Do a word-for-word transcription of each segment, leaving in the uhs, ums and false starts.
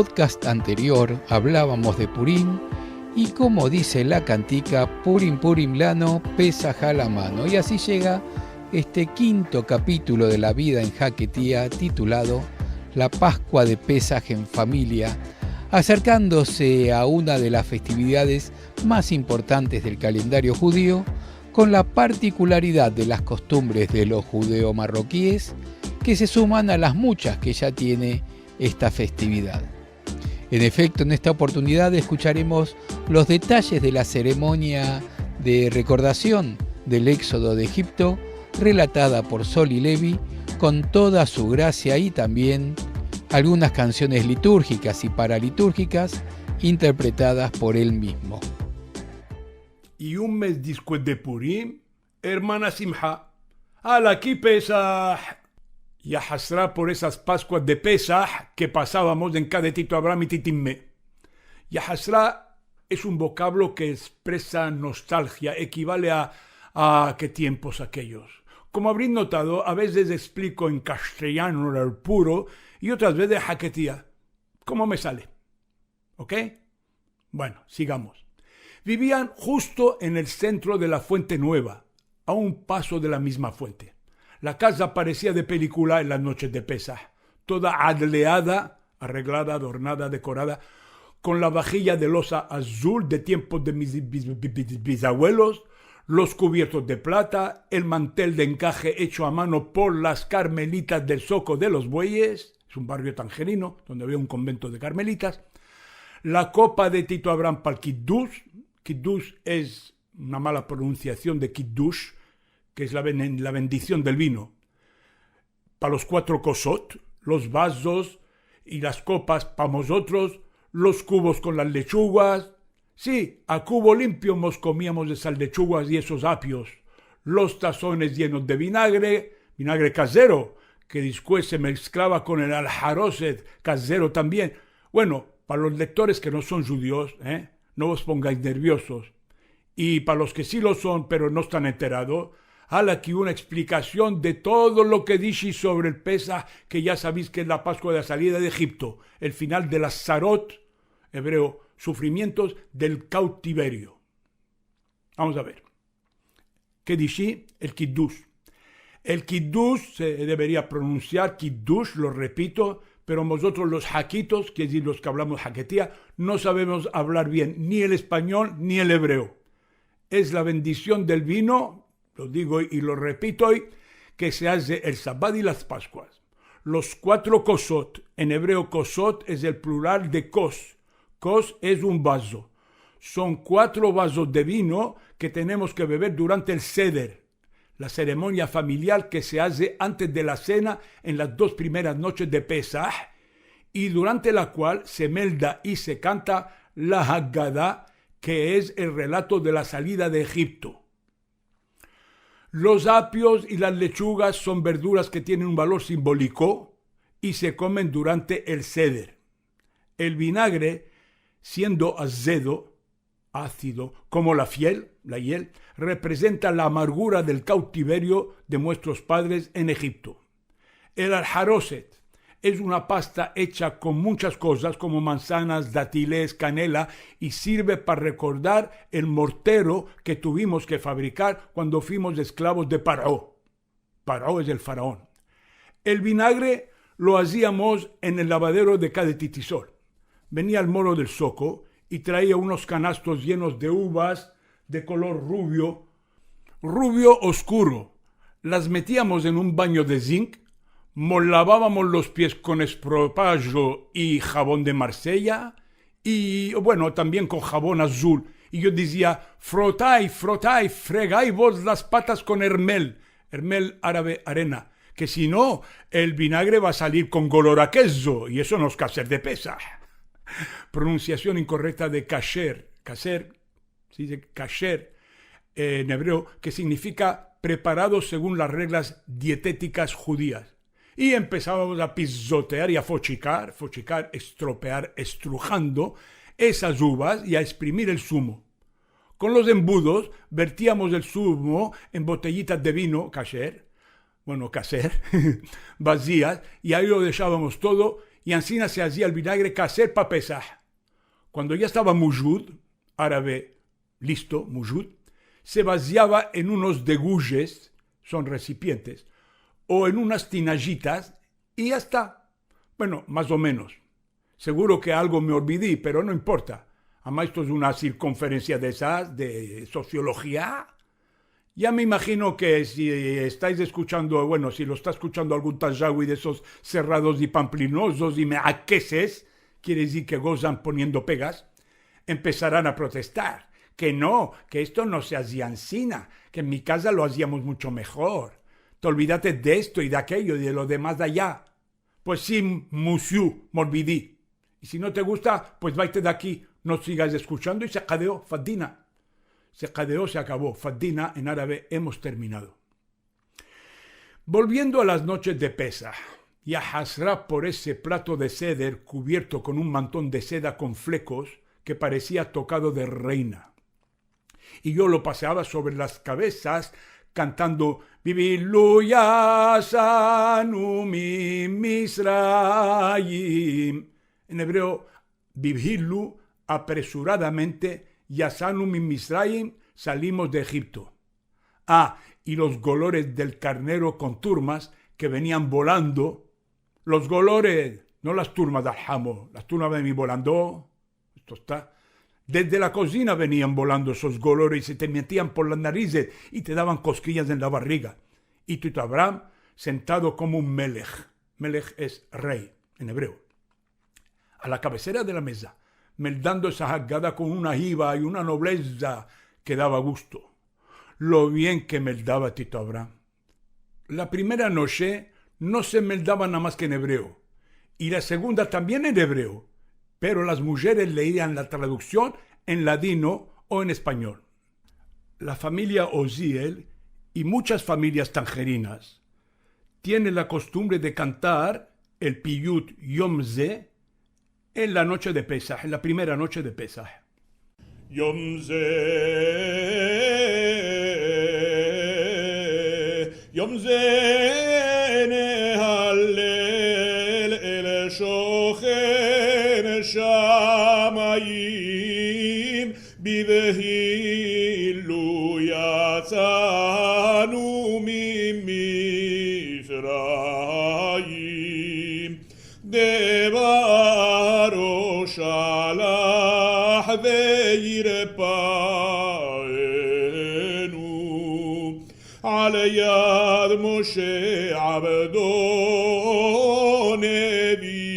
podcast anterior hablábamos de Purim y, como dice la cantica, Purim Purim lanu, Pesaj a la mano. Y así llega este kinto kapitulo de la vida en Haketía, titulado La Paskua de Pesaj en familia, aserkandose a una de las festividades mas importantes del kalendario djudio, kon la partikularidad de las kostumbres de los djudeo-marrokies, ke se suman a las muchas ke ya tiene esta festividad. En efekto, en esta oportunidad eskucharemos los detayes de la seremonia de rekordasion del eksodo de Ejipto, relatada por Soli Levi, kon toda su grasia i tambien algunas kansiones liturjikas i paraliturjikas interpretadas por el mizmo. I un mez despues de Purim, ermana Simha. Ala, ki Pesaj! Ya hasra por esas Paskuas de Pesaj ke pasavamos en Kadetito Abraham i Titinme. Ya hasra es un vokablo ke espresa nostalgia, ekivale a, a ke tiempos akeyos. Komo avresh notado, a vezes ekspliko en kastelano al puro i otras vezes haketía, komo me sale. Okey? Bueno, sigamos. Bivian djusto en el sentro de la Fuente Nueva, a un paso de la mizma fuente. La kaza paresia de pelikula en las noches de Pesaj, toda adleada, arreglada, adornada, dekorada, kon la vajia de loza azul de tiempos de mis biz-, biz-, biz-, bizavuelos, los kuviertos de plata, el mantel de enkaje echo a mano por las karmelitas del Zoko de los Bueyes, es un barrio tanjerino donde avia un konvento de karmelitas, la kopa de Tito Abraham pa'l kiddush, kiddush es una mala pronunsiasion de kiddush, ke es la ben-, la bendision del vino, pa los kuatro kosot, los vazos i las kopas pa mozotros, los kuvos kon las lechugas. Si, a kuvo limpio mos komiamos esas lechugas i esos apios, los tazones yenos de vinagre, vinagre kazero, ke despues se mesklava kon el alharoset kazero tambien. Bueno, pa los lektores ke no son djudios, e, no vos pongais nerviosos. I pa los ke si lo son, pero no estan enterados, hala ki una eksplikasion de todo lo ke dishi sovre el Pesaj, ke ya saveis ke es la Paskua de la salida de Ejipto, el final de las tzarot, ebreo, sufrimientos del kautiverio. Vamos a ver. Ke dishi? El kiddush. El kiddush se deveria pronunsiar kiddush, lo repito, pero mozotros los hakitos, ke es dizir los ke avlamos haketía, no savemos avlar bien ni el espanyol ni el ebreo. Es la bendision del vino, lo digo i lo repito, ke se aze el Shabat i las Paskuas. Los kuatro kosot, en ebreo kosot es el plural de kos. Kos es un vazo. Son kuatro vazos de vino ke tenemos ke bever durante el seder, la seremonia familiar ke se aze antes de la sena en las dos primeras noches de Pesaj, i durante la kual se melda i se kanta la Haggadah, ke es el relato de la salida de Ejipto. Los apios i las lechugas son verduras ke tienen un valor simboliko i se komen durante el seder. El vinagre, siendo azedo, azido, komo la fiel, la yel, reprezenta la amargura del kautiverio de muestros padres en Ejipto. El alharoset es una pasta echa kon munchas kozas komo manzanas, datiles, kanela, i sirve pa rekordar el mortero ke tuvimos ke fabrikar kuando fuimos esklavos de Paro. Paro es el faraon. El vinagre lo aziamos en el lavadero de Kadetitisol. Venia el moro del Zoko i traia unos kanastos yenos de uvas de kolor ruvio, ruvio oskuro. Las metiamos en un banyo de zink, mos lavavamos los pies kon estropajo i javon de Marsella, i, bueno, tambien kon javon azul. I yo dizia: "Frotai, frotai, fregai vos las patas kon ermel", ermel, arabe, arena, ke si no, el vinagre va a salir kon golor a kezo, i eso no es kasher de Pesaj. Pronunsiasion inkorekta de kasher. Kasher, se dize kasher, eh, en ebreo, ke signifika preparado segun las reglas dietetikas djudias. I empesavamos a pizotear i a fochikar, fochikar, estropear, estrujando esas uvas i a eksprimir el zumo. Kon los embudos, vertiamos el zumo en botellitas de vino, kasher, bueno, kasher, vazias, i ayi lo deshavamos todo, I ansina se azia el vinagre kaser pa Pesah. Kuando ya estava mujud, arabe listo, mujud, se vaziava en unos degujes, son resipientes, o en unas tinajitas, i ya esta. Bueno, mas o menos. Seguro ke algo me olvidi, pero no importa. Ama esto es una sirkunferensia de esas, de sosiolojia. Ya me imajino ke si estais eskuchando, bueno, si lo esta eskuchando algun tashawi de esos serrados i pamplinosos i meakeses, kiere dizir ke gozan poniendo pegas, empesaran a protestar, ke no, ke esto no se azia ansina, ke en mi kaza lo aziamos muncho mejor. Te olvidates de esto i de akeyo i de lo demas de aya. Pues si, musyu, me olvidi. I si no te gusta, pues vaite de aki, no sigas eskuchando, i se kadeo, fadina. Se kadeo, se akavo, fadina, en arabe, emos terminado. Volviendo a las noches de Pesah, i a hasra por ese plato de seder kuvierto kon un manton de seda kon flekos ke paresia tokado de reina. I yo lo paseava sovre las kavezas kantando: Bibhillu yatsanu min Mitzrayim. En ebreo, bibhillu, apresuradamente, yatsanu min Mitzrayim, salimos de Egipto. Ah, i los golores del karnero kon turmas ke venian volando. Los golores, no las turmas del hamo, las turmas venian volando. Esto esta. Desde la kozina venian volando esos golores i se te metian por las narizes i te davan koskiyas en la barriga. I Tito Abraham sentado komo un melech. Melech es rey en ebreo. A la kavesera de la meza, meldando esa hagada kon una hiva i una nobleza ke dava gusto. Lo bien ke meldava Tito Abraham. La primera noche no se meldava nada mas ke en ebreo, i la segunda tambien en ebreo, pero las mujeres leian la traduksion en ladino o en espanyol. La famiya Oziel i munchas famiyas tanjerinas tienen la kostumbre de kantar el piyut Yom Ze en la noche de Pesah, en la primera noche de Pesah. Yom ze, yom ze nehallel el shochen shamayim, bibhillu yatsanu min Mitzrayim. Devaro shalach veirpa'enu al yad Moshe abdo nevienu.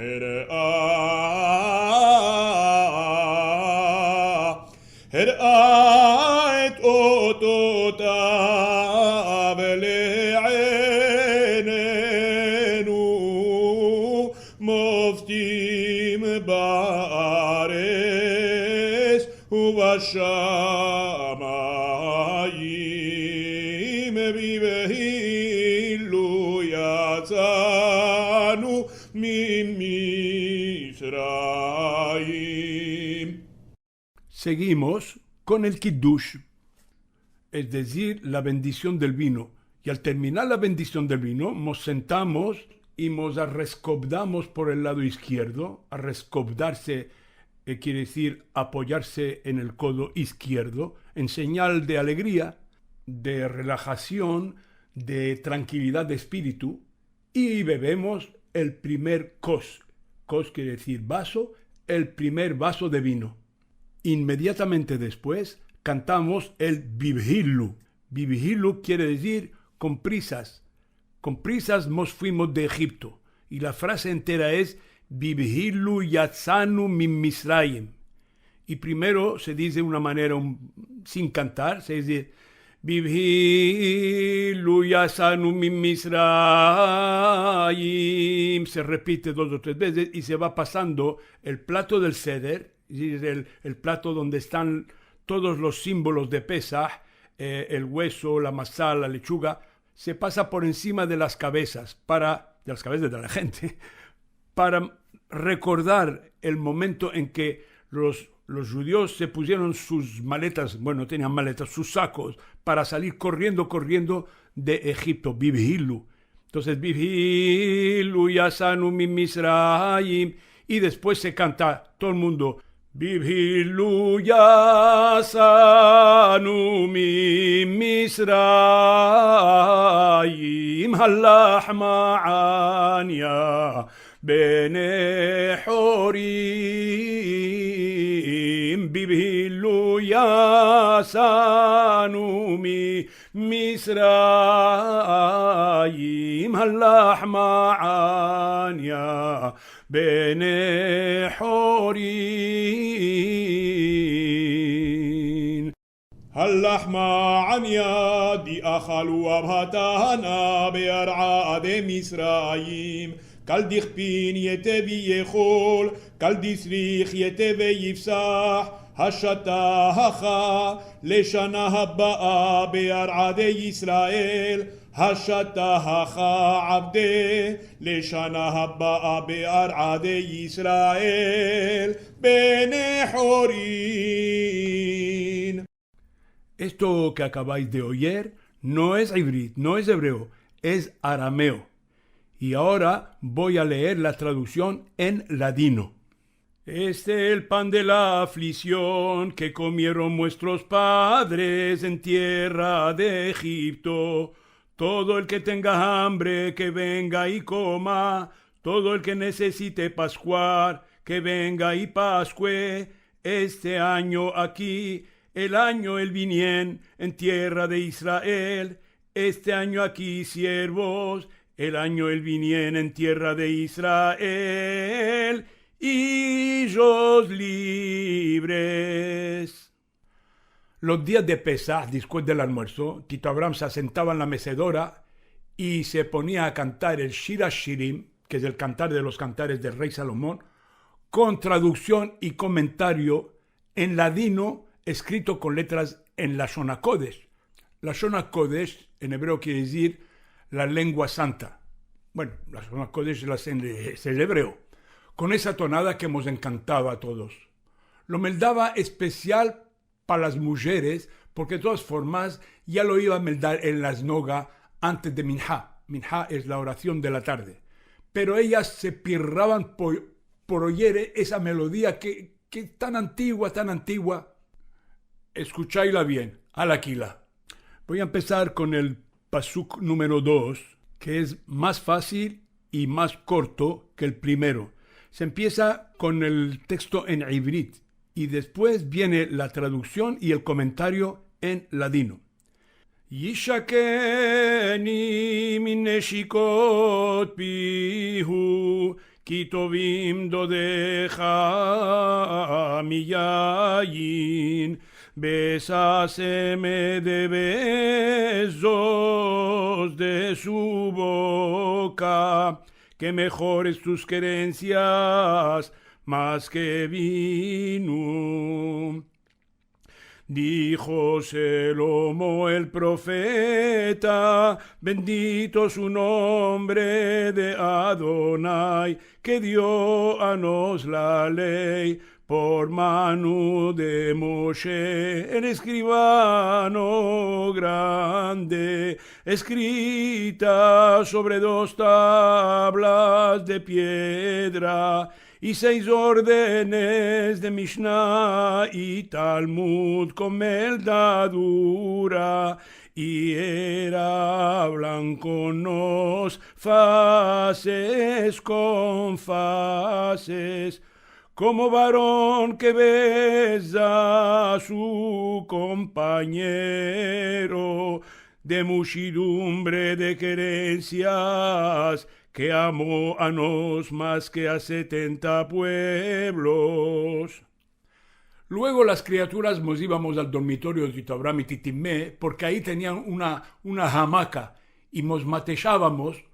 Her'a Her'a et ototav le'enenu, moftim ba'aretz ubashamayim, bibhillu yatsanu min Mitzrayim. Seguimos kon el kidush, es dezir, la bendision del vino. I al terminar la bendision del vino, mos sentamos i mos arreskovdamos por el lado izkierdo. Arreskovdarse, eh, kiere dezir apoyarse en el kodo izkierdo, en senyal de alegria, de relahasion, de trankilidad de espiritu. I bevemos el primer kos. Kos kiere dezir vaso, el primer vaso de vino. Inmediatamente despues kantamos el Bibhillu. Bibhillu kiere dezir kon prisas. Kon prisas mos fuimos de Egipto. I la fraze entera es: Bibhillu yatsanu min Mitzrayim. I primero se dize de una manera un, sin kantar, se dize: Bibhillu yatsanu min Mitzrayim. Se repite dos o tres vezes i se va pasando el plato del seder, es dezir, el, el plato donde estan todos los simbolos de Pesah, eh, el gueso, la matza, la lechuga, se pasa por ensima de las kavezas para, de las kavezas de la djente, para rekordar el momento en ke los, los djudios se pusieron sus maletas, bueno, no tenian maletas, sus sakos, para salir korriendo, korriendo de Egipto. Bibhillu, Entonces, Bibhillu yatsanu mi Misraim, y después se canta todo el mundo, Bibhillu yatsanu mi Misraim, halahma anya bene horim, Bibhillu yatsanu mi Misraim, halahma anya bene horim. Halahma anya di ahalu abhatana be'ar'a de Misraim, kal dihpin yete viyehol, kal disrih yete veyifsah, hashata hacha leshana haba'a be'ar'a de Israel, hashata hacha avde leshana haba'a be'ar'a de Israel, bene horim. Esto que acabáis de oyer no es ivrit, no es hebreo, es arameo. Y ahora voy a leer la traducción en ladino. Este el pan de la aflicción que comieron vuestros padres en tierra de Egipto. Todo el que tenga hambre, que venga y coma. Todo el que necesite pascuar, que venga y pascue. Este año aquí, el año el binien en tierra de Israel. Este año aquí, siervos, el año el binien en tierra de Israel, ijos livres. Los dias de Pesah, despues del almuerso, Tito Abraham se asentava en la mesedora i se ponia a kantar el Shir Ashirim, ke es el Kantar de los Kantares del rey Salomon, kon traduksion i komentario en ladino eskrito kon letras en lashon hakodesh. Lashon hakodesh en ebreo kiere dizir la lengua santa. Bueno, lashon hakodesh es la- es el ebreo. Kon esa tonada ke mos enkantava a todos. Lo meldava espesial pa las mujeres, porke de todas formas ya lo iva a meldar en la sinagoga antes de minha. Minha es la orasion de la tarde. Pero eyas se pirravan por, por oyer esa melodia ke, ke es tan antigua, tan antigua. Eskuchayla bien, alakila. Voy a empesar kon el pasuk numero dos, ke es mas fasil i mas korto ke el primero. Se empiesa kon el teksto en ivrit i despues viene la traduksion i el komentario en ladino. Yishakeni min neshikot pihu, ki tovim dodeha miyayin, besaseme de bezos de su boka, ke mejores tus kerensias mas ke vino. Dijo Shelomo el profeta, bendito su nombre de Adonai, ke dio a nos la ley por mano de Moshe, el eskrivano grande, eskrita sovre dos tablas de piedra, i seis ordenes de Mishna i Talmud kon meldadura, i era blankonos fases kon fases, komo varon ke beza a su kompanyero, de mushidumbre de kerensias, ke amo a nos mas ke a setenta puevlos. Luego las kriaturas mos ivamos al dormitorio de Tito Abraham i Titi Mé, porke ayi tenian una, una hamaka, i mos mateshavamos,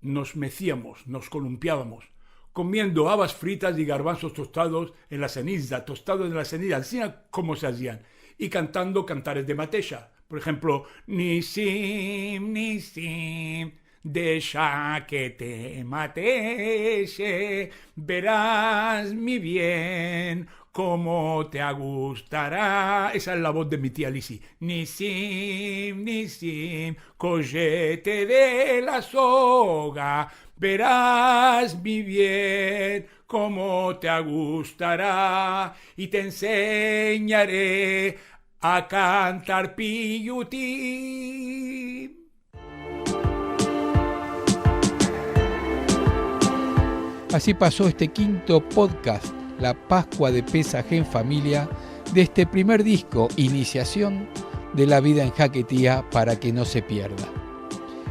nos mesiamos, nos kolumpiavamos, komiendo avas fritas i garbanzos tostados en la seniza, tostados en la seniza, ansina komo se azian, i kantando kantares de matesha. Por enshemplo, Nisim, Nisim, desha ke te mateshe, veras mi bien, komo te agustara. Esa es la voz de mi tia Lisi. Nisim, Nisim, koyete de la soga, veras mi bien komo te agustara, i te ensenyare a kantar piyutim. Asi paso este kinto podcast, la Paskua de Pesaj en Familia, de este primer disko, Inisiasion de la vida en Haketia, para ke no se pierda.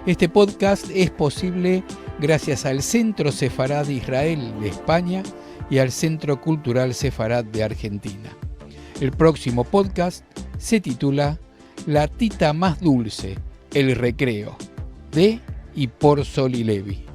Este podcast es posivle grasias al Sentro Sefarad de Israel de Espanya i al Sentro Kultural Sefarad de Arjentina. El proksimo podcast se titula La tita mas dulse, el rekreo, de i por Soli Levi.